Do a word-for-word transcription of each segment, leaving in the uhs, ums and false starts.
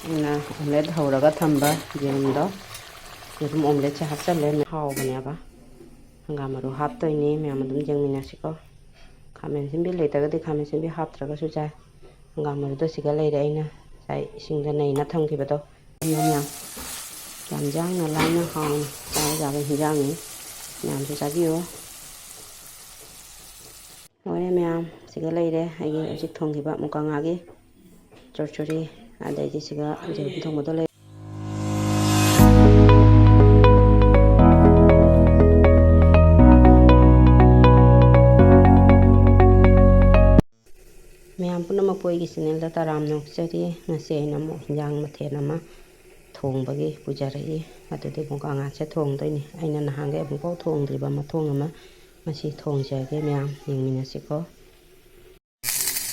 ꯑꯩꯅ omelette ꯍꯧꯔꯒ ꯊꯝꯕ ꯌꯦꯔꯨꯝꯗꯣ, ꯌꯦꯔꯨꯝ omeletteꯁꯦ ꯍꯥꯞꯆꯜꯂꯦ꯫ ꯍꯥꯎꯕꯅꯦꯕ꯫ ꯍꯪꯒꯥꯝ ꯃꯔꯨ ꯍꯥꯞꯇꯣꯏꯅꯤ, ꯃꯌꯥꯝ ꯑꯗꯨꯝ ꯌꯦꯡꯃꯤꯟꯅꯁꯤꯀꯣ꯫ ꯈꯥꯃꯦꯟ ꯑꯁꯤꯟꯕꯤ ꯂꯩꯇ꯭ꯔꯒꯗꯤ ꯈꯥꯃꯦꯟ ꯑꯁꯤꯟꯕꯤ ꯍꯥꯞꯇ꯭ꯔꯒꯁꯨ ꯌꯥꯏ꯫ ꯍꯪꯒꯥꯝ ꯃꯔꯨꯗꯣ ꯁꯤꯒ ꯂꯩꯔꯦ, ꯑꯩꯅ ꯉꯁꯥꯏ ꯏꯁꯤꯡꯗ ꯅꯩꯅ ꯊꯝꯈꯤꯕꯗꯣ꯫ ꯌꯥꯝ ꯌꯥꯝ ꯌꯥꯝ ꯌꯥꯡꯅ ꯂꯥꯏꯅ ꯍꯥꯎꯅ ꯆꯥꯕ ꯌꯥꯕ ꯍꯤꯟꯖꯥꯡꯅꯤ꯫ ꯃꯌꯥꯝꯁꯨ ꯆꯥꯕꯤꯌꯨ꯫ ꯂꯣꯏꯔꯦ ꯃꯌꯥꯝ, ꯁꯤꯒ ꯂꯩꯔꯦ ꯑꯩꯒꯤ ꯍꯧꯖꯤꯛ ꯊꯣꯡꯈꯤꯕ ꯃꯨꯀꯥꯉꯥꯒꯤ ꯆꯣꯔꯆꯣꯔꯤ, ꯑꯗꯩꯗꯤ ꯁꯤꯒ ꯌꯦꯔꯨꯝ ꯊꯣꯡꯕꯗꯣ ꯂꯩꯔꯦ꯫ ꯃꯌꯥꯝ ꯄꯨꯝꯅꯃꯛꯄꯨ ꯑꯩꯒꯤ channelꯗ ꯇꯔꯥꯝꯅ ꯑꯣꯛꯆꯔꯤ꯫ ꯉꯁꯤ ꯑꯩꯅ ꯑꯃꯨꯛ ꯍꯤꯟꯖꯥꯡ ꯃꯊꯦꯜ ꯑꯃ ꯊꯣꯡꯕꯒꯤ ꯄꯨꯖꯔꯛꯏ꯫ ꯑꯗꯨꯗꯤ ꯃꯨꯀꯥꯉꯥꯁꯦ ꯊꯣꯡꯗꯣꯏꯅꯤ꯫ ꯑꯩꯅ ꯅꯍꯥꯟꯈꯩ ꯑꯃꯨꯛꯐꯥꯎ ꯊꯣꯡꯗ꯭ꯔꯤꯕ ꯃꯊꯣꯡ ꯑꯃ ꯉꯁꯤ ꯊꯣꯡꯖꯒꯦ, ꯃꯌꯥꯝ ꯌꯦꯡꯃꯤꯟꯅꯁꯤꯀꯣ꯫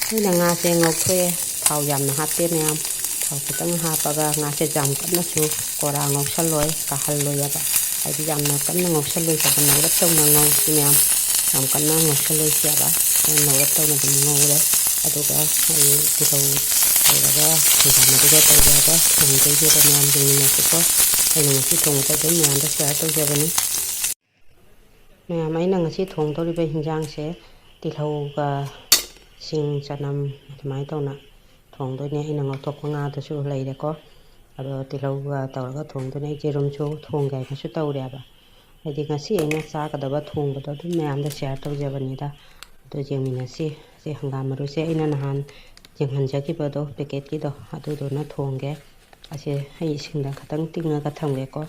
ꯑꯩꯅ ꯉꯥꯁꯦ ꯉꯧꯊꯣꯛꯑꯦ, ꯊꯥꯎ ꯌꯥꯝꯅ ꯍꯥꯞꯇꯦ ꯃꯌꯥꯝ, ꯊꯥꯎ ꯈꯤꯇꯪ ꯍꯥꯞꯄꯒ ꯉꯥꯁꯦ ꯌꯥꯝ ꯀꯟꯅꯁꯨ ꯀꯣꯔꯥ ꯉꯧꯁꯜꯂꯣꯏ, ꯀꯥꯍꯜꯂꯣꯏꯑꯕ꯫ ꯍꯥꯏꯗꯤ ꯌꯥꯝꯅ ꯀꯟꯅ ꯉꯧꯁꯜꯂꯣꯏꯗꯕ, ꯅꯧꯔꯞ ꯇꯧꯅ ꯉꯧꯁꯤ ꯃꯌꯥꯝ, ꯌꯥꯝ ꯀꯟꯅ ꯉꯧꯁꯜꯂꯣꯏꯁꯦꯕ꯫ ꯑꯩꯅ ꯅꯧꯔꯞ ꯇꯧꯅ ꯑꯗꯨꯝ ꯉꯧꯔꯦ꯫ ꯑꯗꯨꯒ ꯑꯩ ꯇꯤꯜꯍꯧ ꯇꯧꯔꯒ ꯍꯪꯒꯥꯝ ꯃꯔꯨꯒ ꯇꯧꯔꯒ ꯊꯣꯡꯗꯣꯏꯅꯦꯕ ꯃꯌꯥꯝ, ꯌꯦꯡꯃꯤꯟꯅꯁꯤꯀꯣ꯫ ꯑꯩꯅ ꯉꯁꯤ ꯊꯣꯡꯕꯗ ꯑꯗꯨꯝ ꯃꯌꯥꯝꯗ share ꯇꯧꯖꯕꯅꯤ꯫ ꯃꯌꯥꯝ, ꯑꯩꯅ ꯉꯁꯤ ꯊꯣꯡꯗꯧꯔꯤꯕ ꯍꯤꯟꯖꯥꯡꯁꯦ ꯇꯤꯜꯍꯧꯒ ꯁꯤꯡ, ꯆꯅꯝ ꯑꯗꯨꯃꯥꯏꯅ ꯇꯧꯅ ꯊꯣꯡꯗꯣꯏꯅꯦ꯫ ꯑꯩꯅ ꯉꯧꯊꯣꯛꯄ ꯉꯥꯗꯨꯁꯨ ꯂꯩꯔꯦꯀꯣ꯫ ꯑꯗꯣ ꯇꯤꯜꯍꯧꯒ ꯇꯧꯔꯒ ꯊꯣꯡꯗꯣꯏꯅꯦ꯫ ꯑꯩ ꯌꯦꯔꯨꯝꯁꯨ ꯊꯣꯡꯒꯦ ꯍꯥꯏꯅꯁꯨ ꯇꯧꯔꯦꯕ꯫ ꯍꯥꯏꯗꯤ ꯉꯁꯤ ꯑꯩꯅ ꯆꯥꯒꯗꯕ ꯊꯣꯡꯕꯗꯣ ꯑꯗꯨꯝ ꯃꯌꯥꯝꯗ share ꯇꯧꯖꯕꯅꯤꯗ꯫ ꯑꯗꯣ ꯌꯦꯡꯃꯤꯟꯅꯁꯤ꯫ ꯁꯤ ꯍꯪꯒꯥꯝ ꯃꯔꯨꯁꯦ ꯑꯩꯅ ꯅꯍꯥꯟ ꯌꯦꯡꯍꯟꯖꯈꯤꯕꯗꯣ, packetꯀꯤꯗꯣ, ꯑꯗꯨꯗꯨꯅ ꯊꯣꯡꯒꯦ꯫ ꯑꯁꯦ ꯑꯩ ꯏꯁꯤꯡꯗ ꯈꯇꯪ ꯇꯤꯡꯉꯒ ꯊꯝꯒꯦꯀꯣ꯫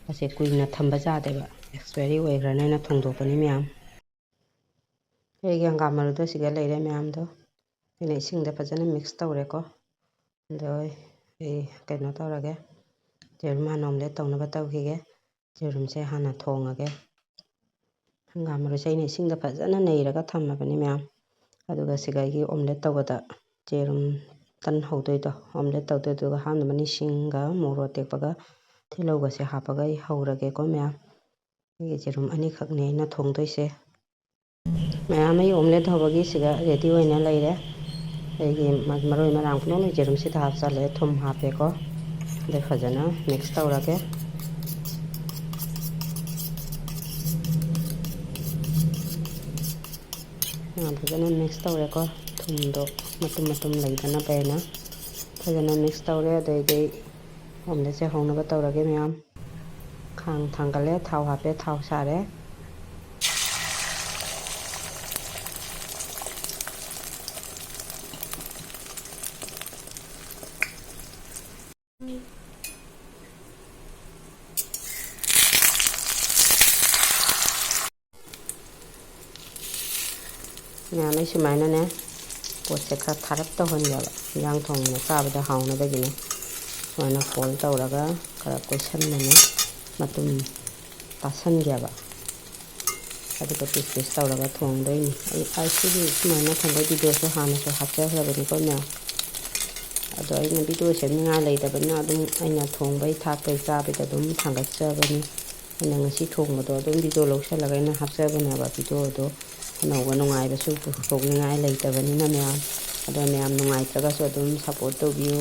ꯑꯁꯦ ꯀꯨꯏꯅ ꯊꯝꯕ ꯌꯥꯗꯦꯕ, expiry ꯑꯣꯏꯈ꯭ꯔꯅꯦꯅ ꯊꯣꯡꯗꯣꯛꯄꯅꯤ ꯃꯌꯥꯝ꯫ ꯑꯩꯒꯤ ꯍꯪꯒꯥꯝ ꯃꯔꯨꯗꯣ ꯁꯤꯒ ꯂꯩꯔꯦ ꯃꯌꯥꯝꯗꯣ꯫ ꯑꯩꯅ ꯏꯁꯤꯡꯗ ꯐꯖꯅ mix ꯇꯧꯔꯦꯀꯣ꯫ ꯑꯗꯣ ꯑꯩ ꯀꯩꯅꯣ ꯇꯧꯔꯒꯦ, ꯌꯦꯔꯨꯝ ꯍꯥꯟꯅ omelette ꯇꯧꯅꯕ ꯇꯧꯈꯤꯒꯦ꯫ ꯌꯦꯔꯨꯝꯁꯦ ꯍꯥꯟꯅ ꯊꯣꯡꯉꯒꯦ꯫ ꯍꯪꯒꯥꯝ ꯃꯔꯨꯁꯦ ꯑꯩꯅ ꯏꯁꯤꯡꯗ ꯐꯖꯅ ꯅꯩꯔꯒ ꯊꯝꯃꯕꯅꯤ ꯃꯌꯥꯝ꯫ ꯑꯗꯨꯒ ꯁꯤꯒ ꯑꯩꯒꯤ omelette ꯇꯧꯕꯗ ꯌꯦꯔꯨꯝ ꯇꯟ ꯍꯧꯗꯣꯏꯗꯣ, omelette ꯇꯧꯗꯣꯏꯗꯨꯒ ꯍꯥꯞꯅꯕꯅꯤ ꯁꯤꯡꯒ ꯃꯣꯔꯣꯛ ꯑꯇꯦꯛꯄꯒ ꯇꯤꯜꯍꯧꯒꯁꯦ ꯍꯥꯞꯄꯒ ꯑꯩ ꯍꯧꯔꯒꯦꯀꯣ ꯃꯌꯥꯝ꯫ ꯑꯩꯒꯤ ꯌꯦꯔꯨꯝ ꯑꯅꯤꯈꯛꯅꯦ ꯑꯩꯅ ꯊꯣꯡꯗꯣꯏꯁꯦ꯫ ꯃꯌꯥꯝ, ꯑꯩ omelette ꯍꯧꯕꯒꯤ ꯁꯤꯒ ready ꯑꯣꯏꯅ ꯂꯩꯔꯦ꯫ ꯑꯩꯒꯤ ꯃ-, ꯃꯔꯣꯏ ꯃꯔꯥꯡ ꯄꯨꯝꯅꯃꯛ ꯌꯦꯔꯨꯝꯁꯤꯗ ꯍꯥꯞꯆꯜꯂꯦ, ꯊꯨꯝ ꯍꯥꯞꯄꯦꯀꯣ꯫ ꯑꯗꯩ ꯐꯖꯅ mix ꯇꯧꯔꯒꯦ꯫ ꯌꯥꯝ ꯐꯖꯅ mix ꯇꯧꯔꯦꯀꯣ꯫ ꯊꯨꯝꯗꯣ ꯃꯇꯨꯝ ꯃꯇꯨꯝ ꯂꯩꯗꯅꯕ ꯍꯥꯏꯅ ꯐꯖꯅ mix ꯇꯧꯔꯦ꯫ ꯑꯗꯩꯗꯤ omelette ꯁꯦ ꯍꯧꯅꯕ ꯇꯧꯔꯒꯦ ꯃꯌꯥꯝ꯫ ꯈꯥꯡ ꯊꯥꯡꯒꯠꯂꯦ, ꯊꯥꯎ ꯍꯥꯞꯄꯦ, ꯊꯥꯎ ꯁꯥꯔꯦ꯫ ꯃꯌꯥꯝ, ꯑꯩ ꯁꯨꯃꯥꯏꯅꯅꯦ, ꯄꯣꯠꯁꯦ ꯈꯔ ꯊꯥꯔꯞ ꯇꯧꯍꯟꯒꯦꯕ, ꯏꯟꯖꯥꯡ ꯊꯣꯡꯕꯗ ꯆꯥꯕꯗ ꯍꯥꯎꯅꯕꯒꯤꯅꯦ꯫ ꯁꯨꯃꯥꯏꯅ fold ꯇꯧꯔꯒ ꯈꯔ ꯀꯣꯏꯁꯟꯅꯅꯦ ꯃꯇꯨꯝ ꯇꯥꯁꯟꯒꯦꯕ, ꯑꯗꯨꯒ piece piece ꯇꯧꯔꯒ ꯊꯣꯡꯗꯣꯏꯅꯤ꯫ ꯑꯩ, ꯑꯩ ꯁꯤꯒꯤ ꯁꯨꯃꯥꯏꯅ ꯊꯣꯡꯕꯒꯤ video ꯁꯨ ꯍꯥꯟꯅꯁꯨ ꯍꯥꯞꯆꯈ꯭ꯔꯕꯅꯤꯀꯣ ꯃꯌꯥꯝ꯫ ꯑꯗꯣ ꯑꯩꯅ video ꯁꯦꯝꯅꯤꯡꯉꯥꯏ ꯂꯩꯇꯕꯅꯤꯅ ꯑꯗꯨꯝ ꯑꯩꯅ ꯊꯣꯡꯕꯩ ꯊꯥꯛꯄꯩ ꯆꯥꯕꯩꯗ ꯑꯗꯨꯝ ꯊꯥꯡꯒꯠꯆꯕꯅꯤ꯫ ꯑꯩꯅ ꯉꯁꯤ ꯊꯣꯡꯕꯗꯣ ꯑꯗꯨꯝ video ꯂꯧꯁꯜꯂꯒ ꯑꯩꯅ ꯍꯥꯞꯆꯕꯅꯦꯕ꯫ Video ꯗꯣ ꯑꯅꯧꯕ ꯅꯨꯡꯉꯥꯏꯕꯁꯨ ꯄꯨꯊꯣꯛꯅꯤꯡꯉꯥꯏ ꯂꯩꯇꯕꯅꯤꯅ ꯃꯌꯥꯝ꯫ ꯑꯗꯣ ꯃꯌꯥꯝ ꯅꯨꯡꯉꯥꯏꯇ꯭ꯔꯒꯁꯨ ꯑꯗꯨꯝ support ꯇꯧꯕꯤꯌꯨ꯫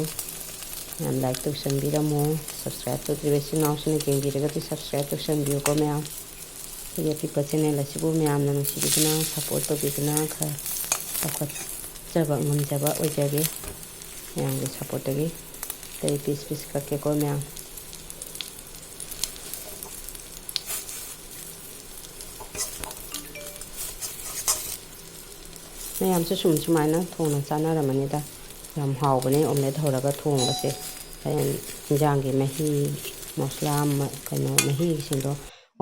ꯃꯌꯥꯝ like ꯇꯧꯁꯟꯕꯤꯔꯝꯃꯣ, subscribe ꯇꯧꯗ꯭ꯔꯤꯕ ꯏꯆꯤꯟ ꯏꯅꯥꯎꯁꯤꯡꯅ ꯌꯦꯡꯕꯤꯔꯒꯗꯤ subscribe ꯇꯧꯁꯟꯕꯤꯌꯨꯀꯣ ꯃꯌꯥꯝ꯫ ꯑꯩꯒꯤ ꯑꯄꯤꯛꯄ channel ꯑꯁꯤꯕꯨ ꯃꯌꯥꯝꯅ ꯅꯨꯡꯁꯤꯕꯤꯗꯨꯅ support ꯇꯧꯕꯤꯗꯨꯅ ꯈꯔ ꯆꯥꯎꯈꯠꯆꯕ ꯉꯝꯖꯕ ꯑꯣꯏꯖꯒꯦ꯫ ꯃꯌꯥꯝꯒꯤ support ꯇꯒꯤ ꯑꯇꯩ piece piece ꯀꯛꯀꯦꯀꯣ ꯃꯌꯥꯝ꯫ ꯃꯌꯥꯝꯁꯨ ꯁꯨꯝ ꯁꯨꯃꯥꯏꯅ ꯊꯣꯡꯅ ꯆꯥꯅꯔꯝꯃꯅꯤꯗ꯫ ꯌꯥꯝ ꯍꯥꯎꯕꯅꯦ omelette ꯍꯧꯔꯒ ꯊꯣꯡꯕꯁꯦ꯫ ꯍꯌꯦꯡ ꯏꯟꯖꯥꯡꯒꯤ ꯃꯍꯤ, ꯃꯁꯂꯥ, ꯃ-, ꯀꯩꯅꯣ, ꯃꯍꯤꯁꯤꯡꯗꯣ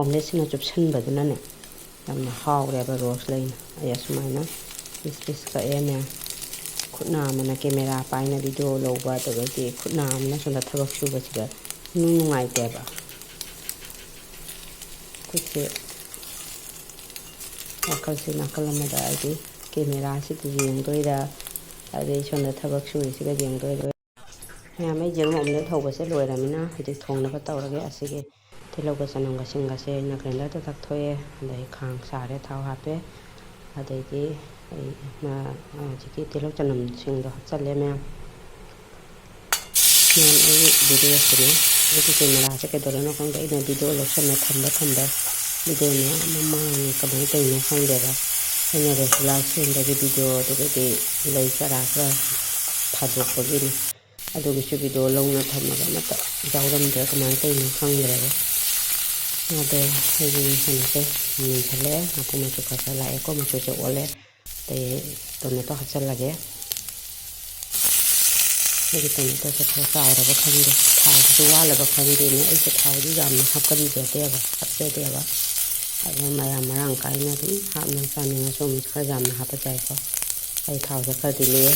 omelette ꯁꯤꯅ ꯆꯨꯞꯁꯟꯕꯗꯨꯅꯅꯦ ꯌꯥꯝꯅ ꯍꯥꯎꯔꯦꯕ꯫ Roast ꯂꯩꯅ ꯑꯩ ꯑꯁꯨꯃꯥꯏꯅ piece piece ꯀꯛꯑꯦ ꯃꯌꯥꯝ꯫ ꯈꯨꯠ ꯅꯥꯝꯃꯅ camera ꯄꯥꯏꯅ video ꯂꯧꯕ, ꯑꯗꯨꯗꯒꯤ ꯈꯨꯠ ꯅꯥꯝꯃꯅ ꯁꯣꯝꯗ ꯊꯕꯛ ꯁꯨꯕꯁꯤꯗ ꯏꯅꯨꯡ ꯅꯨꯡꯉꯥꯏꯇꯦꯕ꯫ ꯈꯨꯠꯁꯦ ꯋꯥꯈꯜꯁꯦ ꯅꯥꯀꯜ ꯑꯃꯗ ꯍꯥꯏꯗꯤ camera ꯁꯤꯗ ꯌꯦꯡꯗꯣꯏꯔꯥ, ꯑꯗꯩ ꯁꯣꯝꯗ ꯊꯕꯛ ꯁꯨꯔꯤꯁꯤꯒ ꯌꯦꯡꯗꯣꯏꯔꯥ꯫ ꯃꯌꯥꯝ, ꯑꯩ ꯌꯦꯔꯨꯝ omelette ꯍꯧꯕꯁꯦ ꯂꯣꯏꯔꯃꯤꯅ ꯍꯧꯖꯤꯛ ꯊꯣꯡꯅꯕ ꯇꯧꯔꯒꯦ꯫ ꯑꯁꯤꯒꯤ ꯇꯤꯜꯍꯧꯒ ꯆꯅꯝꯒ ꯁꯤꯡꯒꯁꯦ ꯑꯩꯅ grinder ꯗ ꯇꯛꯊꯣꯛꯑꯦ꯫ ꯑꯗꯩ ꯈꯥꯡ ꯁꯥꯔꯦ, ꯊꯥꯎ ꯍꯥꯞꯄꯦ꯫ ꯑꯗꯩꯗꯤ ꯑꯩ ꯃꯥ-, ꯍꯧꯖꯤꯛꯀꯤ ꯇꯤꯜꯍꯧ ꯆꯅꯝꯁꯤꯡꯗꯣ ꯍꯥꯞꯆꯜꯂꯦ ꯃꯌꯥꯝ꯫ ꯃꯌꯥꯝ ꯑꯩꯒꯤ ꯚꯤꯗꯤꯑꯣꯁꯤꯅꯦ꯫ ꯑꯩꯒꯤ ꯀꯦꯃꯦꯔꯥꯁꯦ ꯀꯩꯗꯧꯔꯅꯣ ꯈꯪꯗꯦ, ꯑꯩꯅ ꯚꯤꯗꯤꯑꯣ ꯂꯧꯁꯟꯅ ꯊꯝꯕ ꯊꯝꯕ ꯚꯤꯗꯤꯑꯣ ꯃꯌꯥꯝ ꯑꯃ ꯃꯥꯡꯉꯦ꯫ ꯀꯃꯥꯏꯅ ꯇꯧꯔꯤꯅꯣ ꯈꯪꯗꯦꯕ꯫ ꯑꯩꯅ ꯔꯣꯁꯒꯨꯂꯥ ꯁꯦꯝꯕꯒꯤ ꯚꯤꯗꯤꯑꯣ, ꯑꯗꯨꯗꯒꯤꯗꯤ ꯂꯩ ꯆꯔꯥ ꯈꯔ ꯊꯥꯗꯣꯛꯄꯒꯤꯅꯤ꯫ ꯑꯗꯨꯒꯤꯁꯨ ꯚꯤꯗꯤꯑꯣ ꯂꯧꯅ ꯊꯝꯃꯒ ꯑꯃꯠꯇ ꯌꯥꯎꯔꯝꯗ꯭ꯔꯦ꯫ ꯀꯃꯥꯏꯅ ꯇꯧꯔꯤꯅꯣ ꯈꯪꯗ꯭ꯔꯦꯕ꯫ ꯑꯗꯣ ꯑꯩꯒꯤ ꯀꯩꯅꯣꯁꯦ ꯃꯨꯟꯁꯜꯂꯛꯑꯦ꯫ ꯃꯀꯨ ꯃꯆꯨ ꯈꯔ ꯈꯔ ꯂꯥꯛꯑꯦꯀꯣ, ꯃꯆꯨꯁꯦ ꯑꯣꯜꯂꯦ꯫ ꯑꯗꯩ ꯇꯣꯃꯦꯇꯣ ꯍꯥꯞꯆꯜꯂꯒꯦ꯫ ꯑꯩꯒꯤ ꯇꯣꯃꯦꯇꯣꯁꯦ ꯈꯔ ꯆꯥꯎꯔꯕ ꯈꯪꯗꯦ, ꯊꯥꯎꯁꯤꯁꯨ ꯋꯥꯠꯂꯕ ꯈꯪꯗꯦꯅꯦ꯫ ꯑꯩꯁꯦ ꯊꯥꯎꯁꯨ ꯌꯥꯝꯅ ꯍꯥꯞꯀꯟꯖꯗꯦꯕ, ꯍꯥꯞꯆꯗꯦꯕ꯫ ꯑꯗꯨꯅ ꯃꯌꯥꯝ ꯃꯔꯥꯡ ꯀꯥꯏꯅ ꯑꯗꯨꯝ ꯍꯥꯞꯅ ꯆꯥꯅꯤꯡꯉꯁꯨ ꯑꯃꯨꯛ ꯈꯔ ꯌꯥꯝꯅ ꯍꯥꯞꯄ ꯌꯥꯏꯀꯣ꯫ ꯑꯩ ꯊꯥꯎꯁꯦ ꯈꯔꯗꯤ ꯂꯨꯏꯌꯦ꯫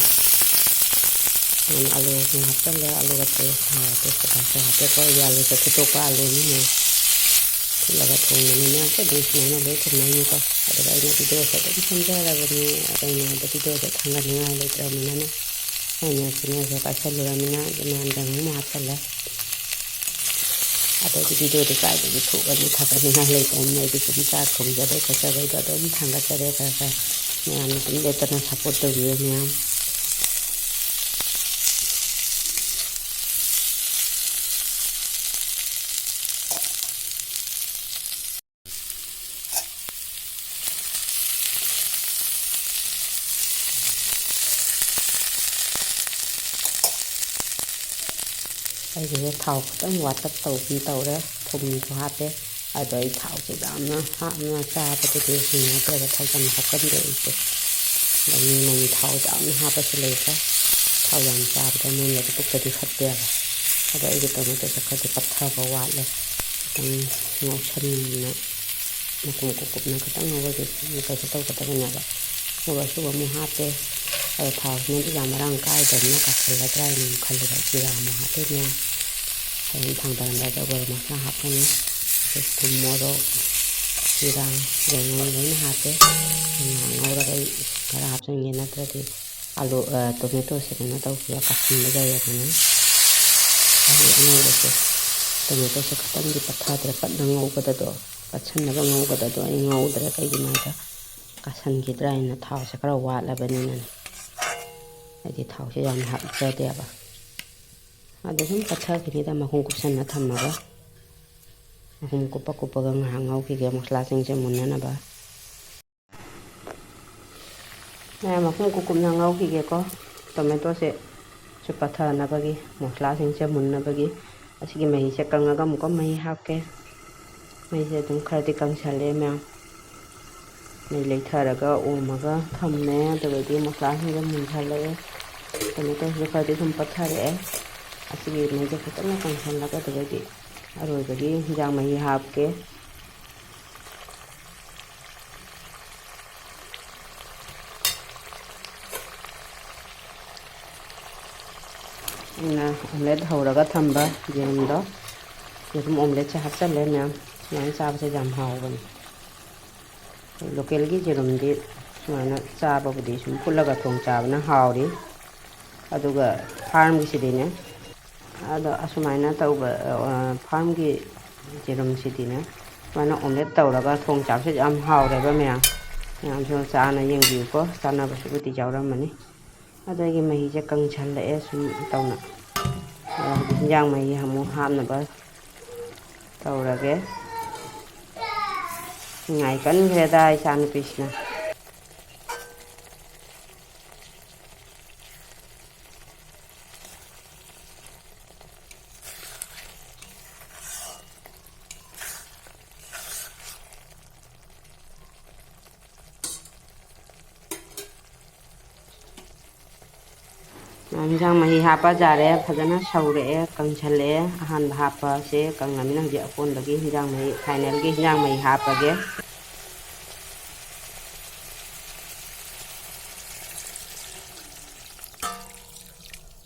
ꯑꯗꯨꯅ ꯑꯂꯨꯁꯦ ꯍꯥꯞꯆꯜꯂꯦ, ꯑꯂꯨꯒ ꯇꯦ-, ꯑ, ꯇꯦꯖꯄꯇꯥꯁꯨ ꯍꯥꯞꯄꯦꯀꯣ꯫ ꯑꯩꯒꯤ ꯑꯂꯨꯁꯦ ꯐꯨꯠꯇꯣꯛꯄ ꯑꯂꯨꯅꯤꯅ ꯐꯨꯠꯂꯒ ꯊꯣꯡꯕꯅꯤ꯫ ꯃꯌꯥꯝꯁꯨ ꯑꯗꯨꯝ ꯁꯨꯃꯥꯏꯅ ꯂꯣꯏ ꯊꯣꯡꯅꯩꯅꯤꯀꯣ꯫ ꯑꯗꯨꯒ ꯑꯩꯅ ꯚꯤꯗꯤꯑꯣꯁꯦ ꯑꯗꯨꯝ ꯁꯦꯝꯖꯔꯕꯅꯤ꯫ ꯑꯗꯩ ꯃꯌꯥꯝꯗ ꯚꯤꯗꯤꯑꯣꯁꯦ ꯊꯥꯡꯒꯠꯅꯤꯡꯉꯥꯏ ꯂꯩꯇ꯭ꯔꯕꯅꯤꯅ ꯑꯩꯅ ꯆꯦꯅꯦꯜꯁꯦ ꯄꯥꯏꯁꯜꯂꯨꯔꯕꯅꯤꯅ ꯃꯌꯥꯝꯗ ꯑꯃꯨꯛ ꯍꯥꯞꯆꯜꯂꯦ꯫ ꯑꯗꯩꯗꯤ ꯚꯤꯗꯤꯑꯣꯗꯤ ꯀꯥꯏꯗꯒꯤ ꯊꯣꯛꯑꯅꯤ, ꯊꯥꯒꯠꯅꯤꯡꯉꯥꯏ ꯂꯩꯇꯕꯅꯤꯅ ꯑꯩꯗꯤ ꯁꯨꯝ ꯆꯥꯛ ꯊꯣꯡꯖꯕꯩ ꯈꯣꯠꯆꯕꯩꯗꯣ ꯑꯗꯨꯝ ꯊꯥꯡꯒꯠꯆꯔꯦ ꯈꯔ ꯈꯔ꯫ ꯃꯌꯥꯝꯅ ꯑꯗꯨꯝ ꯂꯦꯞꯇꯅ ꯁꯞꯄꯣꯔꯠ ꯇꯧꯕꯤꯌꯨ ꯃꯌꯥꯝ꯫ ꯑꯩꯒꯤꯁꯦ ꯊꯥꯎ ꯈꯤꯇꯪ ꯋꯥꯠꯇꯛ ꯇꯧꯒꯨꯝ ꯇꯧꯔꯦ, ꯊꯨꯝꯁꯨ ꯍꯥꯞꯄꯦ꯫ ꯑꯗꯣ ꯑꯩ ꯊꯥꯎꯁꯦ ꯌꯥꯝꯅ ꯍꯥꯞꯅ ꯆꯥꯕꯗꯗꯤ ꯍꯩꯅꯗꯦꯕ, ꯊꯥꯎ ꯌꯥꯝꯅ ꯍꯥꯞꯀꯟꯗꯦ ꯑꯩꯁꯦ꯫ ꯑꯗꯣ ꯃꯤ ꯑꯃꯅꯤ ꯊꯥꯎ ꯌꯥꯝꯅ ꯍꯥꯞꯄꯁꯨ ꯂꯩꯀꯣ, ꯊꯥꯎ ꯌꯥꯝ ꯆꯥꯕꯗꯣ ꯃꯣꯏꯅꯗꯤ ꯄꯨꯛꯇꯗꯤ ꯐꯠꯇꯦꯕ꯫ ꯑꯗꯣ ꯑꯩꯒꯤ ꯇꯣꯃꯦꯇꯣꯁꯦ ꯈꯔꯗꯤ ꯄꯠꯊꯕ ꯋꯥꯠꯂꯦ, ꯈꯤꯇꯪ ꯉꯧꯁꯟꯅ ꯃꯀꯨꯞ ꯃꯀꯨꯞ ꯀꯨꯞꯅ ꯈꯤꯇꯪ ꯉꯧꯔꯗꯤ ꯀꯩꯁꯨ ꯇꯧꯒꯗꯕꯅꯦꯕ꯫ ꯃꯣꯔꯣꯛ ꯑꯁꯨꯕ ꯑꯃꯨꯛ ꯍꯥꯞꯄꯦ꯫ ꯑꯗꯣ ꯊꯥꯎꯁꯤꯅꯗꯤ ꯌꯥꯝ ꯃꯔꯥꯡ ꯀꯥꯏꯗꯕꯅꯤꯅ ꯀꯥꯁꯜꯂꯗ꯭ꯔꯥ ꯍꯥꯏꯅ ꯑꯃꯨꯛ ꯈꯜꯂꯦꯕ꯫ ꯖꯤꯔꯥ ꯑꯃꯨꯛ ꯍꯥꯞꯄꯦ ꯃꯌꯥꯝ꯫ ꯍꯣꯔꯦꯟ ꯊꯥꯡꯗꯔꯝꯗꯥꯏꯗ ꯒꯔꯝ ꯃꯁꯥꯂꯥ ꯍꯥꯞꯀꯅꯤ꯫ ꯑꯗꯩ ꯊꯨꯝ, ꯃꯣꯔꯣꯛ, ꯖꯤꯔꯥ, ꯌꯥꯏꯉꯪ ꯂꯣꯏꯅ ꯍꯥꯞꯄꯦ꯫ ꯉꯥꯏꯍꯥꯛ ꯉꯧꯔꯒ ꯑꯩ ꯈꯔ ꯍꯥꯞꯆꯤꯟꯒꯦ, ꯅꯠꯇ꯭ꯔꯗꯤ ꯑꯂꯨ, ꯑ, ꯇꯣꯃꯦꯇꯣꯁꯦ ꯀꯩꯅꯣ ꯇꯧꯈꯤꯕ, ꯀꯥꯁꯟꯕ ꯌꯥꯏꯌꯦꯗꯅ꯫ ꯑꯗꯩ ꯑꯉꯧꯕꯁꯦ, ꯇꯣꯃꯦꯇꯣꯁꯦ ꯈꯤꯇꯪꯗꯤ ꯄꯠꯊꯗ꯭ꯔꯦ, ꯄꯠꯅ ꯉꯧꯕꯗꯗꯣ꯫ ꯄꯠꯁꯟꯅꯕ ꯉꯧꯕꯗ ꯑꯗꯣ ꯑꯩ ꯉꯧꯗ꯭ꯔꯦ꯫ ꯀꯩꯒꯤꯅꯣ ꯍꯥꯏꯗ ꯀꯥꯁꯟꯈꯤꯗ꯭ꯔꯥ ꯍꯥꯏꯅ ꯊꯥꯎꯁꯦ ꯈꯔ ꯋꯥꯠꯂꯕꯅꯤꯅꯅꯦ꯫ ꯑꯩꯗꯤ ꯊꯥꯎꯁꯦ ꯌꯥꯝꯅ ꯍꯥꯞꯆꯗꯦꯕ꯫ ꯑꯗꯣ ꯁꯨꯝ ꯄꯠꯊꯈꯤꯅꯤꯗ, ꯃꯈꯨꯝ ꯀꯨꯞꯁꯟꯅ ꯊꯝꯃꯒ꯫ ꯃꯈꯨꯝ ꯀꯨꯞꯄ ꯀꯨꯞꯄꯒ ꯉꯥꯏꯍꯥꯛ ꯉꯧꯈꯤꯒꯦ, ꯃꯁꯂꯥꯁꯤꯡꯁꯦ ꯃꯨꯟꯅꯅꯕ꯫ ꯃꯌꯥꯝ ꯃꯈꯨꯝ ꯀꯨꯞ ꯀꯨꯞꯅ ꯉꯧꯈꯤꯒꯦꯀꯣ꯫ ꯇꯣꯃꯦꯇꯣꯁꯦ ꯁꯨ ꯄꯠꯊꯅꯕꯒꯤ, ꯃꯁꯂꯥꯁꯤꯡꯁꯦ ꯃꯨꯟꯅꯕꯒꯤ꯫ ꯑꯁꯤꯒꯤ ꯃꯍꯤꯁꯦ ꯀꯪꯉꯒ ꯑꯃꯨꯛꯀ ꯃꯍꯤ ꯍꯥꯞꯀꯦ꯫ ꯃꯩꯁꯦ ꯑꯗꯨꯝ ꯈꯔꯗꯤ ꯀꯪꯁꯜꯂꯦ ꯃꯌꯥꯝ꯫ ꯃꯩ ꯂꯩꯊꯔꯒ ꯑꯣꯝꯃꯒ ꯊꯝꯃꯦ꯫ ꯑꯗꯨꯒꯗꯤ ꯃꯁꯂꯥꯁꯤꯡꯁꯦ ꯃꯨꯟꯁꯜꯂꯛꯑꯦ꯫ ꯇꯣꯃꯦꯇꯣꯁꯤꯁꯨ ꯈꯔꯗꯤ ꯁꯨꯝ ꯄꯠꯊꯔꯛꯑꯦ꯫ ꯑꯁꯤꯒꯤ ꯃꯩꯁꯦ ꯐꯖꯅ ꯀꯪꯁꯜꯂꯒ ꯑꯗꯨꯒꯗꯤ ꯑꯔꯣꯏꯕꯒꯤ ꯍꯤꯟꯖꯥꯡ ꯃꯍꯤ ꯍꯥꯞꯀꯦ꯫ ꯑꯩꯅ omelette ꯍꯧꯔꯒ ꯊꯝꯕ ꯌꯦꯔꯨꯝꯗꯣ, ꯌꯦꯔꯨꯝ omelette ꯁꯦ ꯍꯥꯞꯆꯜꯂꯦ ꯃꯌꯥꯝ꯫ ꯁꯨꯃꯥꯏꯅ ꯆꯥꯕꯁꯦ ꯌꯥꯝ ꯍꯥꯎꯕꯅꯤ꯫ ꯂꯣꯀꯦꯜꯒꯤ ꯌꯦꯔꯨꯝꯗꯤ ꯁꯨꯃꯥꯏꯅ ꯆꯥꯕꯕꯨꯗꯤ ꯁꯨꯝ ꯐꯨꯠꯂꯒ ꯊꯣꯡ ꯆꯥꯕꯅ ꯍꯥꯎꯔꯤ꯫ ꯑꯗꯨꯒ farm ꯒꯤꯁꯤꯗꯤꯅꯦ, ꯑꯗꯣ ꯑꯁꯨꯃꯥꯏꯅ ꯇꯧꯕ, ꯑ, farm ꯒꯤ ꯌꯦꯔꯨꯝꯁꯤꯗꯤꯅꯦ, ꯁꯨꯃꯥꯏꯅ omelette ꯇꯧꯔꯒ ꯊꯣꯡ ꯆꯥꯕꯁꯦ ꯌꯥꯝ ꯍꯥꯎꯔꯦꯕ ꯃꯌꯥꯝ꯫ ꯃꯌꯥꯝꯁꯨ ꯆꯥꯅ ꯌꯦꯡꯕꯤꯌꯨꯀꯣ, ꯆꯥꯅꯕꯁꯨꯕꯨꯗꯤ ꯌꯥꯎꯔꯝꯃꯅꯤ꯫ ꯑꯗꯣ ꯑꯩꯒꯤ ꯃꯍꯤꯁꯦ ꯀꯪꯁꯜꯂꯛꯑꯦ ꯁꯨꯝ ꯇꯧꯅ꯫ ꯑꯗꯣ ꯍꯧꯖꯤꯛ ꯍꯤꯟꯖꯥꯡ ꯃꯍꯤ ꯑꯃꯨꯛ ꯍꯥꯞꯅꯕ ꯇꯧꯔꯒꯦ꯫ ꯅꯤꯡꯉꯥꯏ ꯀꯟꯈ꯭ꯔꯦꯗ ꯏꯆꯥꯅꯨꯄꯤꯁꯤꯅ꯫ ꯍꯤꯟꯖꯥꯡ ꯃꯍꯤ ꯍꯥꯞꯄ ꯌꯥꯔꯦ, ꯐꯖꯅ ꯁꯧꯔꯛꯑꯦ, ꯀꯪꯁꯜꯂꯛꯑꯦ꯫ ꯑꯍꯥꯟꯕ ꯍꯥꯞꯄꯁꯦ ꯀꯪꯉꯃꯤꯅ ꯍꯧꯖꯤꯛ ꯑꯀꯣꯟꯕꯒꯤ ꯍꯤꯟꯖꯥꯡ ꯃꯍꯤ, final ꯒꯤ ꯍꯤꯟꯖꯥꯡ ꯃꯍꯤ ꯍꯥꯞꯄꯒꯦ꯫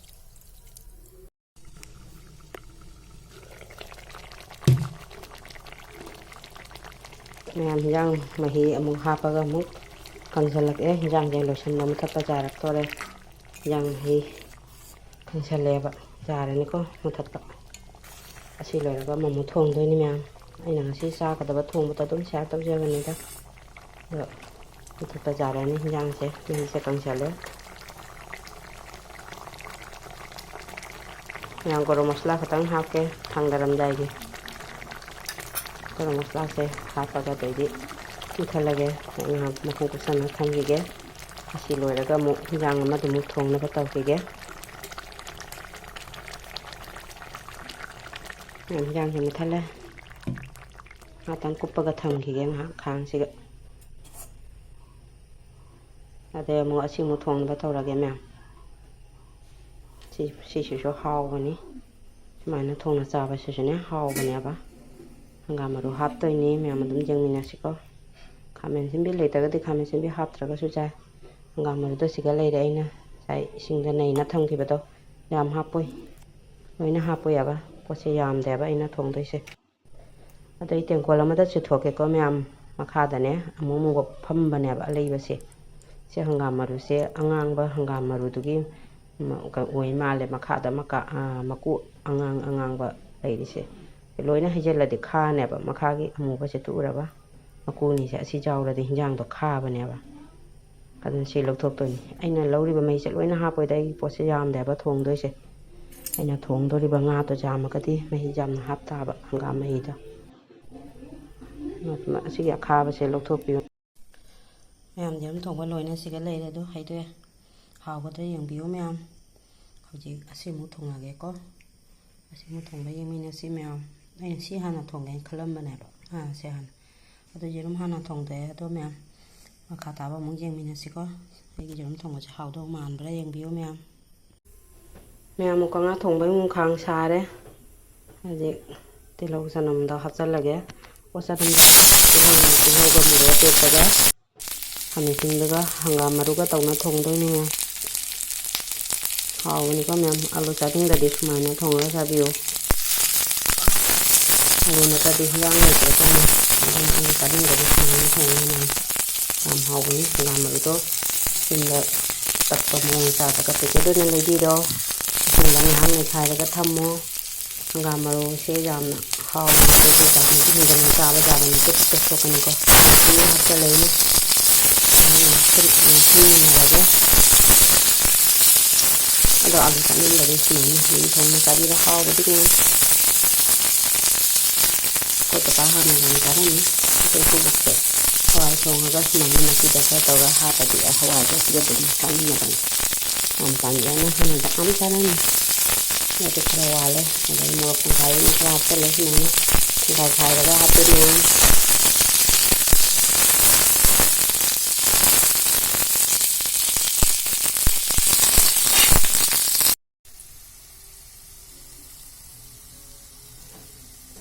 ꯃꯌꯥꯝ ꯍꯤꯟꯖꯥꯡ ꯃꯍꯤ ꯑꯃꯨꯛ ꯍꯥꯞꯄꯒ ꯑꯃꯨꯛ ꯀꯪꯁꯜꯂꯛꯑꯦ꯫ ꯍꯤꯟꯖꯥꯡꯁꯦ ꯂꯣꯏꯁꯤꯟꯕ, ꯃꯨꯊꯠꯄ ꯌꯥꯔꯛꯇꯣꯔꯦ꯫ ꯍꯤꯟꯖꯥꯡ ꯃꯍꯤ ꯀꯪꯁꯜꯂꯛꯑꯦꯕ, ꯌꯥꯔꯅꯤꯀꯣ ꯃꯨꯊꯠꯄ꯫ ꯑꯁꯤ ꯂꯣꯏꯔꯒ ꯑꯃꯃꯨꯛ ꯊꯣꯡꯗꯣꯏꯅꯤ ꯃꯌꯥꯝ꯫ ꯑꯩꯅ ꯉꯁꯤ ꯆꯥꯒꯗꯕ ꯊꯣꯡꯕꯗꯣ ꯑꯗꯨꯝ share ꯇꯧꯖꯕꯅꯤꯗ꯫ ꯑꯗꯣ ꯃꯨꯊꯠꯄ ꯌꯥꯔꯅꯤ꯫ ꯍꯤꯟꯖꯥꯡꯁꯦ ꯃꯍꯤꯁꯦ ꯀꯪꯁꯜꯂꯦ꯫ ꯃꯌꯥꯝ ꯒꯔꯝ ꯃꯁꯂꯥ ꯈꯛꯇꯪ ꯍꯥꯞꯀꯦ ꯊꯥꯡꯗꯔꯝꯗꯥꯏꯒꯤ꯫ ꯒꯔꯝ ꯃꯁꯂꯥꯁꯦ ꯍꯥꯞꯄꯒ ꯑꯗꯩꯗꯤ ꯃꯨꯊꯠꯂꯒꯦ꯫ ꯉꯥꯏꯍꯥꯛ ꯃꯈꯨꯝ ꯀꯨꯞꯁꯟꯅ ꯊꯝꯈꯤꯒꯦ꯫ ꯑꯁꯤ ꯂꯣꯏꯔꯒ ꯑꯃꯨꯛ ꯍꯤꯟꯖꯥꯡ ꯑꯃꯗꯃꯨꯛ ꯊꯣꯡꯅꯕ ꯇꯧꯈꯤꯒꯦ꯫ ꯍꯤꯟꯖꯥꯡꯁꯦ ꯃꯨꯊꯠꯂꯦ꯫ ꯉꯥꯛꯇꯪ ꯀꯨꯞꯄꯒ ꯊꯝꯈꯤꯒꯦ ꯉꯥꯏꯍꯥꯛ ꯈꯥꯡꯁꯤꯒ꯫ ꯑꯗꯩ ꯑꯃꯨꯛ ꯑꯁꯤꯃꯨꯛ ꯊꯣꯡꯅꯕ ꯇꯧꯔꯒꯦ ꯃꯌꯥꯝ꯫ ꯁꯤ, ꯁꯤꯁꯤꯁꯨ ꯍꯥꯎꯕꯅꯤ꯫ ꯁꯨꯃꯥꯏꯅ ꯊꯣꯡꯅ ꯆꯥꯕꯁꯤꯁꯨꯅꯦ ꯍꯥꯎꯕꯅꯦꯕ꯫ ꯍꯪꯒꯥꯝ ꯃꯔꯨ ꯍꯥꯞꯇꯣꯏꯅꯤ ꯃꯌꯥꯝ, ꯑꯗꯨꯝ ꯌꯦꯡꯃꯤꯟꯅꯁꯤꯀꯣ꯫ ꯈꯥꯃꯦꯟ ꯑꯁꯤꯟꯕꯤ ꯂꯩꯇ꯭ꯔꯒꯗꯤ ꯈꯥꯃꯦꯟ ꯑꯁꯤꯟꯕꯤ ꯍꯥꯞꯇ꯭ꯔꯒꯁꯨ ꯌꯥꯏ꯫ ꯍꯪꯒꯥꯝ ꯃꯔꯨꯗꯣ ꯁꯤꯒ ꯂꯩꯔꯦ, ꯑꯩꯅ ꯉꯁꯥꯏ ꯏꯁꯤꯡꯗ ꯅꯩꯅ ꯊꯝꯈꯤꯕꯗꯣ꯫ ꯌꯥꯝ ꯍꯥꯞꯄꯣꯏ, ꯂꯣꯏꯅ ꯍꯥꯞꯄꯣꯏ ꯍꯥꯏꯕ꯫ ꯄꯣꯠꯁꯦ ꯌꯥꯝꯗꯦꯕ ꯑꯩꯅ ꯊꯣꯡꯗꯣꯏꯁꯦ꯫ ꯑꯗꯩ ꯇꯦꯡꯀꯣꯠ ꯑꯃꯗ ꯆꯨꯊꯣꯛꯀꯦꯀꯣ ꯃꯌꯥꯝ꯫ ꯃꯈꯥꯗꯅꯦ ꯑꯃꯨꯛ ꯑꯃꯨꯛ ꯐꯝꯕꯅꯦꯕ ꯑꯂꯩꯕꯁꯦ꯫ ꯁꯤ ꯍꯪꯒꯥꯝ ꯃꯔꯨꯁꯦ ꯑꯉꯥꯡꯕ ꯍꯪꯒꯥꯝ ꯃꯔꯨꯗꯨꯒꯤ ꯃ-, ꯀ-, ꯑꯣꯏ ꯃꯥꯜꯂꯦ꯫ ꯃꯈꯥꯗ ꯃꯀꯥ-, ꯑ, ꯃꯀꯨ ꯑꯉꯥꯡ ꯑꯉꯥꯡꯕ ꯂꯩꯔꯤꯁꯦ꯫ ꯂꯣꯏꯅ ꯍꯩꯖꯤꯜꯂꯗꯤ ꯈꯥꯅꯦꯕ꯫ ꯃꯈꯥꯒꯤ ꯑꯃꯨꯕꯁꯦ ꯇꯨꯛꯎꯔꯕ? ꯃꯀꯨ ꯑꯅꯤꯁꯦ ꯑꯁꯤ ꯌꯥꯎꯔꯗꯤ ꯍꯤꯟꯖꯥꯡꯗꯣ ꯈꯥꯕꯅꯦꯕ꯫ ꯑꯗꯨꯅ ꯁꯤ ꯂꯧꯊꯣꯛꯇꯣꯏꯅꯤ꯫ ꯑꯩꯅ ꯂꯧꯔꯤꯕ ꯃꯍꯤꯁꯦ ꯂꯣꯏꯅ ꯍꯥꯞꯄꯣꯏꯗ, ꯑꯩꯒꯤ ꯄꯣꯠꯁꯦ ꯌꯥꯝꯗꯦꯕ ꯊꯣꯡꯗꯣꯏꯁꯦ꯫ ꯑꯩꯅ ꯊꯣꯡꯗꯣꯔꯤꯕ ꯉꯥꯗꯣ ꯌꯥꯝꯃꯒꯗꯤ ꯃꯍꯤ ꯌꯥꯝꯅ ꯍꯥꯞꯇꯥꯕ, ꯍꯪꯒꯥꯝ ꯃꯍꯤꯗꯣ꯫ ꯑꯁꯤꯒꯤ ꯑꯈꯥꯕꯁꯦ ꯂꯧꯊꯣꯛꯄꯤꯌꯨ꯫ ꯃꯌꯥꯝ ꯌꯦꯔꯨꯝ ꯊꯣꯡꯕ ꯂꯣꯏꯅ ꯁꯤꯒ ꯂꯩꯔꯦ ꯑꯗꯣ ꯍꯩꯗꯣꯛꯑꯦ꯫ ꯍꯥꯎꯒꯗ꯭ꯔꯥ ꯌꯦꯡꯕꯤꯌꯨ ꯃꯌꯥꯝ꯫ ꯍꯧꯖꯤꯛ ꯑꯁꯤꯃꯨꯛ ꯊꯣꯡꯉꯒꯦꯀꯣ꯫ ꯑꯁꯤꯃꯨꯛ ꯊꯣꯡꯕ ꯌꯦꯡꯃꯤꯟꯅꯁꯤ ꯃꯌꯥꯝ꯫ ꯑꯩꯅ ꯁꯤ ꯍꯥꯟꯅ ꯊꯣꯡꯒꯦꯅ ꯈꯜꯂꯝꯕꯅꯦꯕ꯫ ꯑꯥ, ꯁꯤ ꯍꯥꯟꯅ꯫ ꯑꯗꯣ ꯌꯦꯔꯨꯝ ꯍꯥꯟꯅ ꯊꯣꯡꯗꯣꯛꯑꯦ꯫ ꯑꯗꯣ ꯃꯌꯥꯝ, ꯃꯈꯥ ꯇꯥꯕ ꯑꯃꯨꯛ ꯌꯦꯡꯃꯤꯟꯅꯁꯤꯀꯣ꯫ ꯑꯩꯒꯤ ꯌꯦꯔꯨꯝ ꯊꯣꯡꯕꯁꯦ ꯍꯥꯎꯗꯧ ꯃꯥꯟꯕ꯭ꯔꯥ ꯌꯦꯡꯕꯤꯌꯨ ꯃꯌꯥꯝ꯫ ꯃꯌꯥꯝ, ꯑꯃꯨꯛ ꯉꯥ ꯊꯣꯡꯕꯒꯤ ꯑꯃꯨꯛ ꯈꯥꯡ ꯁꯥꯔꯦ꯫ ꯍꯧꯖꯤꯛ ꯇꯤꯜꯍꯧ ꯆꯅꯝꯗꯣ ꯍꯥꯞꯆꯜꯂꯒꯦ꯫ ꯑꯣ, ꯆꯅꯝꯗꯣ, ꯇꯤꯜꯍꯧ, ꯇꯤꯜꯍꯧꯒ ꯃꯣꯔꯣꯛ ꯑꯇꯦꯛꯄꯒ ꯈꯥꯃꯦꯟꯁꯤꯟꯗꯨꯒ ꯍꯪꯒꯥꯝ ꯃꯔꯨꯒ ꯇꯧꯅ ꯊꯣꯡꯗꯣꯏꯅꯦ꯫ ꯍꯥꯎꯕꯅꯤꯀꯣ ꯃꯌꯥꯝ, ꯑꯂꯨ ꯆꯥꯅꯤꯡꯗꯗꯤ ꯁꯨꯃꯥꯏꯅ ꯊꯣꯡꯉꯒ ꯆꯥꯕꯤꯌꯨ꯫ ꯑꯂꯨ ꯅꯠꯇ꯭ꯔꯗꯤ ꯍꯤꯟꯖꯥꯡ ꯂꯩꯇ꯭ꯔꯦꯀꯣ ꯃꯌꯥꯝ, ꯑꯗꯨꯅ ꯑꯂꯨ ꯆꯥꯅꯤꯡꯗꯗꯤ ꯁꯨꯃꯥꯏꯅ ꯊꯣꯡꯉꯒ ꯃꯌꯥꯝ꯫ ꯌꯥꯝ ꯍꯥꯎꯕꯅꯤ ꯍꯪꯒꯥꯝ ꯃꯔꯨꯗꯣ꯫ ꯌꯨꯝꯗ ꯇꯛꯄ ꯃꯑꯣꯡ ꯆꯥꯗ꯭ꯔꯒ packet ꯑꯣꯏꯅ ꯂꯩꯕꯤꯔꯣ꯫ ꯏꯁꯤꯡꯗ ꯉꯥꯏꯍꯥꯛ ꯅꯩꯈꯥꯏꯔꯒ ꯊꯝꯃꯣ꯫ ꯍꯪꯒꯥꯝ ꯃꯔꯨꯁꯦ ꯌꯥꯝꯅ ꯍꯥꯎꯕꯅꯤ꯫ ꯑꯩꯈꯣꯏ ꯆꯥꯕ ꯃꯇꯝꯗ ꯆꯥꯕ ꯌꯥꯕ ꯅꯠꯇꯦ, ꯄꯨꯛꯇ ꯁꯣꯛꯀꯅꯤꯀꯣ꯫ ꯑꯗꯨꯝ ꯍꯥꯞꯆꯜꯂꯛꯏꯅꯦ꯫ ꯐꯨꯠ-, ꯁꯨꯝ ꯉꯥꯜꯂꯒꯦ꯫ ꯑꯗꯣ ꯑꯂꯨ ꯆꯥꯅꯤꯡꯗꯗꯤ ꯁꯨꯃꯥꯏꯅ ꯑꯗꯨꯝ ꯊꯣꯡꯅ ꯆꯥꯕꯤꯕ ꯍꯥꯎꯕꯗꯤ ꯉꯥꯏ꯫ ꯑꯩꯈꯣꯏ ꯄꯄꯥ ꯍꯥꯟꯅ ꯌꯥꯝ ꯆꯥꯔꯝꯃꯤ꯫ ꯑꯩꯈꯣꯏ ꯏꯀꯨꯕꯣꯛꯁꯦ ꯍꯋꯥꯏ ꯊꯣꯡꯉꯒ ꯁꯨꯃꯥꯏꯅ ꯃꯆꯨꯗ ꯈꯔ ꯇꯧꯔꯒ ꯍꯥꯞꯄꯗꯤ ꯍꯋꯥꯏꯁꯦ ꯑꯗꯨꯝ ꯆꯥꯅꯤꯡꯉꯕꯅꯤ꯫ ꯌꯥꯝ ꯄꯥꯝꯖꯅ ꯍꯦꯟꯅ ꯌꯥꯝ ꯆꯥꯔꯝꯃꯤ꯫ ꯑꯗꯨ ꯈꯔ ꯋꯥꯠꯂꯦ꯫ ꯑꯗꯩ ꯃꯣꯔꯣꯛ ꯄꯨꯡꯈꯥꯏ ꯑꯃ ꯈꯔ ꯍꯥꯞꯆꯜꯂꯦ ꯁꯨꯃꯥꯏꯅ꯫ ꯄꯨꯡꯈꯥꯏ ꯈꯥꯏꯔꯒ ꯍꯥꯞꯄꯦ ꯃꯌꯥꯝ꯫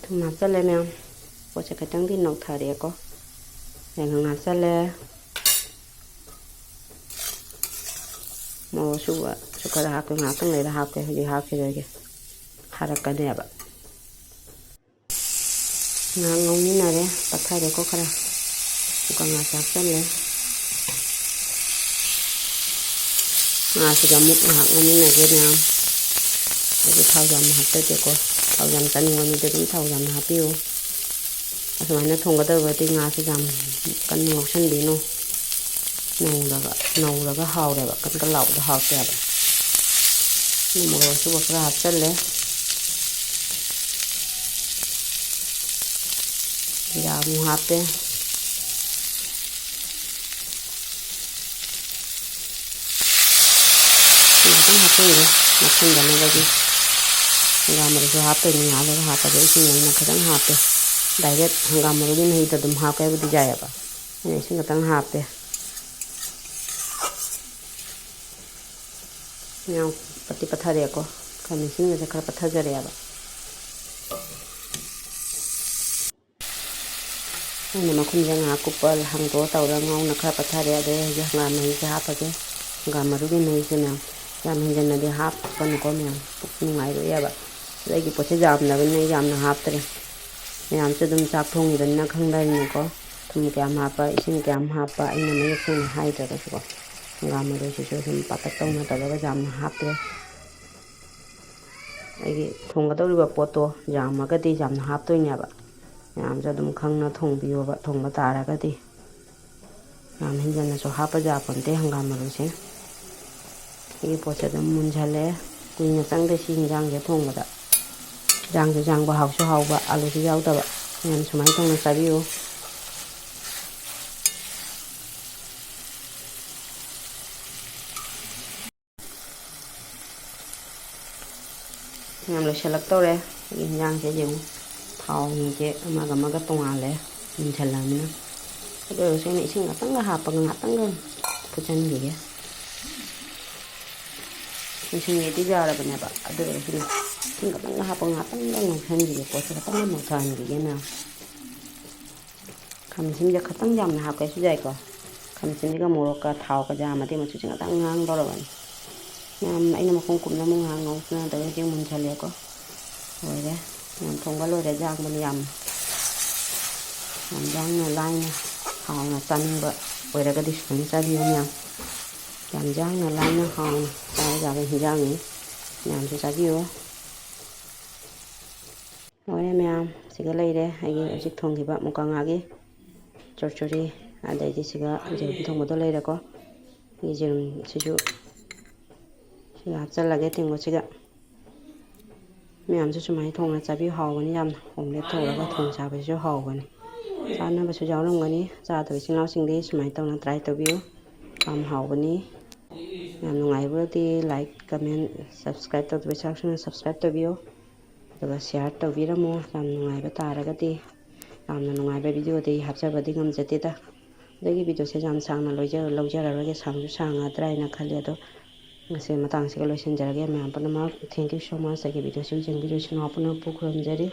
ꯊꯨꯝ ꯍꯥꯞꯆꯜꯂꯦ ꯃꯌꯥꯝ꯫ ꯄꯣꯠꯁꯦ ꯈꯤꯇꯪꯗꯤ ꯅꯧꯊꯔꯛꯑꯦꯀꯣ꯫ ꯌꯥꯏꯉꯪ ꯍꯥꯞꯆꯜꯂꯦ꯫ ꯃꯣꯔꯣꯛ ꯑꯁꯨꯕꯁꯨ ꯈꯔ ꯍꯥꯞꯀꯦ, ꯉꯥꯏꯍꯥꯛꯇꯪ ꯂꯩꯔ ꯍꯥꯞꯀꯦ, ꯍꯧꯖꯤꯛ ꯍꯥꯞꯈꯤꯔꯣꯏꯒꯦ꯫ ꯈꯥꯔꯛꯀꯅꯦꯕ꯫ ꯉꯥꯏꯍꯥꯛ ꯉꯧꯃꯤꯟꯅꯔꯦ, ꯄꯠꯊꯔꯦꯀꯣ ꯈꯔ꯫ ꯑꯗꯨꯒ ꯉꯥꯁꯦ ꯍꯥꯞꯆꯜꯂꯦ꯫ ꯉꯥꯁꯤꯒ ꯑꯃꯨꯛ ꯉꯥꯏꯍꯥꯛ ꯉꯧꯃꯤꯟꯅꯒꯦ ꯃꯌꯥꯝ꯫ ꯑꯩꯗꯤ ꯊꯥꯎ ꯌꯥꯝꯅ ꯍꯥꯞꯆꯗꯦꯀꯣ꯫ ꯊꯥꯎ ꯌꯥꯝ ꯆꯥꯅꯤꯡꯕ ꯃꯤꯗꯤ ꯑꯗꯨꯝ ꯊꯥꯎ ꯌꯥꯝꯅ ꯍꯥꯞꯄꯤꯌꯨ꯫ ꯑꯁꯨꯃꯥꯏꯅ ꯊꯣꯡꯒꯗꯧꯔꯗꯤ ꯉꯥꯁꯦ ꯌꯥꯝ ꯀꯟꯅ ꯉꯧꯁꯟꯕꯤꯅꯨ꯫ ꯅꯧꯔꯒ, ꯅꯧꯔꯒ ꯍꯥꯎꯔꯦꯕ, ꯀꯟ ꯀꯟ ꯂꯥꯎꯕꯗꯣ ꯍꯥꯎꯇꯦꯕ꯫ ꯃꯣꯔꯣꯛ ꯑꯁꯨꯕ ꯈꯔ ꯍꯥꯞꯆꯜꯂꯦ꯫ ꯖꯤꯔꯥ ꯑꯃꯨꯛ ꯍꯥꯞꯄꯦ꯫ ꯉꯥꯛꯇꯪ ꯍꯥꯞꯆꯤꯟꯒꯦ, ꯅꯞꯁꯤꯟꯗꯅꯕꯒꯤ꯫ ꯍꯪꯒꯥꯝ ꯃꯔꯨꯁꯨ ꯍꯥꯞꯇꯣꯏꯅꯤ, ꯉꯥꯏꯍꯥꯛ ꯂꯩꯔꯒ ꯍꯥꯞꯄꯒꯦ꯫ ꯏꯁꯤꯡ ꯑꯩꯅ ꯈꯤꯇꯪ ꯍꯥꯞꯄꯦ꯫ ꯗꯥꯏꯔꯦꯛ ꯍꯪꯒꯥꯝ ꯃꯔꯨꯒꯤ ꯃꯍꯤꯗꯣ ꯑꯗꯨꯝ ꯍꯥꯞꯀꯦ ꯍꯥꯏꯕꯨꯗꯤ ꯌꯥꯏꯑꯕ꯫ ꯑꯩꯅ ꯏꯁꯤꯡ ꯈꯤꯇꯪ ꯍꯥꯞꯄꯦ꯫ ꯌꯥꯝ ꯄꯠꯇꯤ ꯄꯠꯊꯔꯛꯑꯦꯀꯣ꯫ ꯈꯥꯃꯦꯟ ꯑꯁꯤꯟꯕꯁꯦ ꯈꯔ ꯄꯠꯊꯖꯔꯛꯑꯦꯕ꯫ ꯑꯩꯅ ꯃꯈꯨꯝꯁꯦ ꯉꯥꯏꯍꯥꯛ ꯀꯨꯞꯄ ꯍꯥꯡꯗꯣꯛꯑ ꯇꯧꯔꯒ ꯉꯧꯅ ꯈꯔ ꯄꯠꯊꯔꯦ꯫ ꯑꯗꯩ ꯍꯧꯖꯤꯛ ꯍꯪꯒꯥꯝ ꯃꯍꯤꯁꯦ ꯍꯥꯞꯄꯒꯦ꯫ ꯍꯪꯒꯥꯝ ꯃꯔꯨꯒꯤ ꯃꯍꯤꯁꯦ ꯃꯌꯥꯝ ꯌꯥꯝ ꯍꯦꯟꯖꯟꯅꯗꯤ ꯍꯥꯞꯀꯅꯨꯀꯣ ꯃꯌꯥꯝ, ꯄꯨꯛ ꯅꯨꯡꯉꯥꯏꯔꯣꯏꯑꯕ꯫ ꯑꯗ ꯑꯩꯒꯤ ꯄꯣꯠꯁꯦ ꯌꯥꯝꯗꯕꯅꯤꯅ ꯑꯩ ꯌꯥꯝꯅ ꯍꯥꯞꯇ꯭ꯔꯦ꯫ ꯃꯌꯥꯝꯁꯨ ꯑꯗꯨꯝ ꯆꯥꯛ ꯊꯣꯡꯉꯤꯕꯅꯤꯅ ꯈꯪꯗꯔꯤꯅꯤꯀꯣ꯫ ꯊꯨꯝ ꯀꯌꯥꯝ ꯍꯥꯞꯄ, ꯏꯁꯤꯡ ꯀꯌꯥꯝ ꯍꯥꯞꯄ ꯑꯩꯅ ꯃꯌꯦꯛ ꯁꯦꯡꯅ ꯍꯥꯏꯗ꯭ꯔꯒꯁꯨꯀꯣ꯫ ꯍꯪꯒꯥꯝ ꯃꯔꯨꯁꯤꯁꯨ ꯑꯗꯨꯝ ꯄꯥꯇꯛ ꯇꯧꯅ ꯇꯧꯔꯒ ꯌꯥꯝꯅ ꯍꯥꯞꯇ꯭ꯔꯦ꯫ ꯑꯩꯒꯤ ꯊꯣꯡꯒꯗꯧꯔꯤꯕ ꯄꯣꯠꯇꯣ ꯌꯥꯝꯃꯒꯗꯤ ꯌꯥꯝꯅ ꯍꯥꯞꯇꯣꯏꯅꯦꯕ꯫ ꯃꯌꯥꯝꯁꯨ ꯑꯗꯨꯝ ꯈꯪꯅ ꯊꯣꯡꯕꯤꯌꯣꯕ, ꯊꯣꯡꯕ ꯇꯥꯔꯒꯗꯤ꯫ ꯌꯥꯝ ꯍꯦꯟꯖꯟꯅꯁꯨ ꯍꯥꯞꯄ ꯌꯥꯄꯣꯟꯇꯦ ꯍꯪꯒꯥꯝ ꯃꯔꯨꯁꯦ꯫ ꯁꯤꯒꯤ ꯄꯣꯠꯁꯦ ꯑꯗꯨꯝ ꯃꯨꯟꯖꯜꯂꯦ꯫ ꯀꯨꯏꯅ ꯆꯪꯗꯦ ꯁꯤ ꯍꯤꯟꯖꯥꯡꯁꯦ ꯊꯣꯡꯕꯗ꯫ ꯍꯤꯟꯖꯥꯡꯁꯨ ꯌꯥꯡꯕ, ꯍꯥꯎꯁꯨ ꯍꯥꯎꯕ, ꯑꯂꯨꯁꯨ ꯌꯥꯎꯗꯕ꯫ ꯃꯌꯥꯝ ꯁꯨꯃꯥꯏꯅ ꯊꯣꯡꯅ ꯆꯥꯕꯤꯌꯨ꯫ ꯌꯥꯝ ꯂꯣꯏꯁꯤꯜꯂꯛꯇꯧꯔꯦ ꯑꯩꯒꯤ ꯍꯤꯟꯖꯥꯡꯁꯦ꯫ ꯌꯦꯡꯉꯨ, ꯊꯥꯎꯁꯦ ꯑꯃꯒ ꯑꯃꯒ ꯇꯣꯉꯥꯜꯂꯦ, ꯃꯨꯟꯁꯜꯂꯕꯅꯤꯅ꯫ ꯑꯗꯨ ꯑꯣꯏꯔꯁꯨ ꯑꯩꯅ ꯏꯁꯤꯡ ꯈꯛꯇꯪꯒ ꯍꯥꯞꯄꯒ ꯉꯥꯛꯇꯪꯒ ꯐꯨꯠꯆꯟꯈꯤꯒꯦ꯫ ꯃꯨꯟꯁꯤꯟꯒꯦꯗꯤ ꯌꯥꯔꯕꯅꯦꯕ, ꯑꯗꯨ ꯑꯣꯏꯔꯁꯨꯅꯦ, ꯏꯁꯤꯡ ꯈꯛꯇꯪꯒ ꯍꯥꯞꯄꯒ ꯉꯥꯛꯇꯪꯒ ꯉꯧꯁꯟꯈꯤꯒꯦ꯫ ꯄꯣꯠꯁꯦ ꯈꯛꯇꯪꯒ ꯃꯨꯟꯊꯍꯟꯈꯤꯒꯦ ꯃꯌꯥꯝ꯫ ꯈꯥꯃꯦꯟꯁꯤꯟꯁꯦ ꯈꯇꯪ ꯌꯥꯝꯅ ꯍꯥꯞꯀꯦꯁꯨ ꯌꯥꯏꯀꯣ꯫ ꯈꯥꯃꯦꯟꯁꯤꯟꯁꯤꯒ ꯃꯣꯔꯣꯛꯀ ꯊꯥꯎꯒ ꯌꯥꯝꯃꯗꯤ ꯃꯆꯨꯁꯦ ꯉꯥꯛꯇꯪ ꯉꯥꯡꯗꯧꯔꯕꯅꯤ꯫ ꯃꯌꯥꯝ, ꯑꯩꯅ ꯃꯈꯨꯝ ꯀꯨꯞꯅ ꯑꯃꯨꯛ ꯉꯥꯏꯍꯥꯛ ꯉꯧꯁꯤꯅ ꯅꯠꯇ꯭ꯔꯒ ꯍꯧꯖꯤꯛ ꯃꯨꯟꯁꯜꯂꯦꯀꯣ꯫ ꯂꯣꯏꯔꯦ꯫ ꯌꯥꯝ ꯊꯣꯡꯕ ꯂꯣꯏꯔꯦ, ꯌꯥꯡꯕꯅꯤ ꯌꯥꯝꯅ꯫ ꯌꯥꯝ ꯌꯥꯡꯅ ꯂꯥꯏꯅ ꯍꯥꯎꯅ ꯆꯥꯅꯤꯡꯕ ꯑꯣꯏꯔꯒꯗꯤ ꯁꯨꯃꯥꯏꯅ ꯆꯥꯕꯤꯌꯨ ꯃꯌꯥꯝ꯫ ꯌꯥꯝ ꯌꯥꯡꯅ ꯂꯥꯏꯅ ꯍꯥꯎꯅ ꯆꯥꯕ ꯌꯥꯕ ꯍꯤꯟꯖꯥꯡꯅꯤ꯫ ꯃꯌꯥꯝꯁꯨ ꯆꯥꯕꯤꯌꯨ꯫ ꯂꯣꯏꯔꯦ ꯃꯌꯥꯝ, ꯁꯤꯒ ꯂꯩꯔꯦ ꯑꯩꯒꯤ ꯍꯧꯖꯤꯛ ꯊꯣꯡꯈꯤꯕ ꯃꯨꯀꯥ ꯉꯥꯒꯤ ꯆꯣꯔꯆꯣꯔꯤ, ꯑꯗꯩꯗꯤ ꯁꯤꯒ ꯌꯦꯔꯨꯝ ꯊꯣꯡꯕꯗꯣ ꯂꯩꯔꯦꯀꯣ꯫ ꯑꯩꯒꯤ ꯌꯦꯔꯨꯝꯁꯤꯁꯨ ꯁꯤꯒ ꯍꯥꯞꯆꯜꯂꯒꯦ ꯇꯦꯡꯀꯣꯠꯁꯤꯒ꯫ ꯃꯌꯥꯝꯁꯨ ꯁꯨꯃꯥꯏꯅ ꯊꯣꯡꯅ ꯆꯥꯕꯤꯌꯨ, ꯍꯥꯎꯕꯅꯤ ꯌꯥꯝꯅ꯫ ꯑꯣꯝꯂꯦꯠ ꯇꯧꯔꯒ ꯊꯣꯡ ꯆꯥꯕꯁꯤꯁꯨ ꯍꯥꯎꯕꯅꯤ꯫ ꯆꯥꯅꯕꯁꯨ ꯌꯥꯎꯔꯝꯒꯅꯤ꯫ ꯆꯥꯗꯕ ꯏꯆꯤꯜ ꯏꯅꯥꯎꯁꯤꯡꯗꯤ ꯁꯨꯃꯥꯏꯅ ꯇꯧꯅ try ꯇꯧꯕꯤꯌꯨ꯫ ꯌꯥꯝ ꯍꯥꯎꯕꯅꯤ꯫ ꯌꯥꯝ ꯅꯨꯡꯉꯥꯏꯕ ꯑꯣꯏꯔꯗꯤ like, comment, subscribe ꯇꯧꯗꯕ ꯏꯆꯤꯜ ꯏꯅꯥꯎꯁꯤꯡꯅ subscribe ꯇꯧꯕꯤꯌꯨ꯫ ꯑꯗꯨꯒ share ꯇꯧꯕꯤꯔꯝꯃꯨ꯫ ꯌꯥꯝ ꯅꯨꯡꯉꯥꯏꯕ ꯇꯥꯔꯒꯗꯤ, ꯌꯥꯝꯅ ꯅꯨꯡꯉꯥꯏꯕ videoꯗꯤ ꯍꯥꯞꯆꯕꯗꯤ ꯉꯝꯖꯗꯦꯗ꯫ ꯑꯗꯒꯤ videoꯁꯦ ꯌꯥꯝ ꯁꯥꯡꯅ ꯂꯣꯏꯖ-, ꯂꯧꯖꯔꯔꯣꯏꯒꯦ, ꯁꯥꯡꯁꯨ ꯁꯥꯡꯉꯗ꯭ꯔꯥ ꯍꯥꯏꯅ ꯈꯜꯂꯤ꯫ ꯑꯗꯣ ꯉꯁꯤ ꯃꯇꯥꯡꯁꯤꯒ ꯂꯣꯏꯁꯤꯟꯖꯔꯒꯦ꯫ ꯃꯌꯥꯝ ꯄꯨꯝꯅꯃꯛ thank you so much꯫ ꯑꯩꯒꯤ videoꯁꯤ ꯌꯦꯡꯕꯤꯔꯤꯕ ꯏꯆꯤꯜ ꯏꯅꯥꯎ ꯄꯨꯝꯅꯃꯛꯄꯨ ꯈꯨꯔꯨꯝꯖꯔꯤ꯫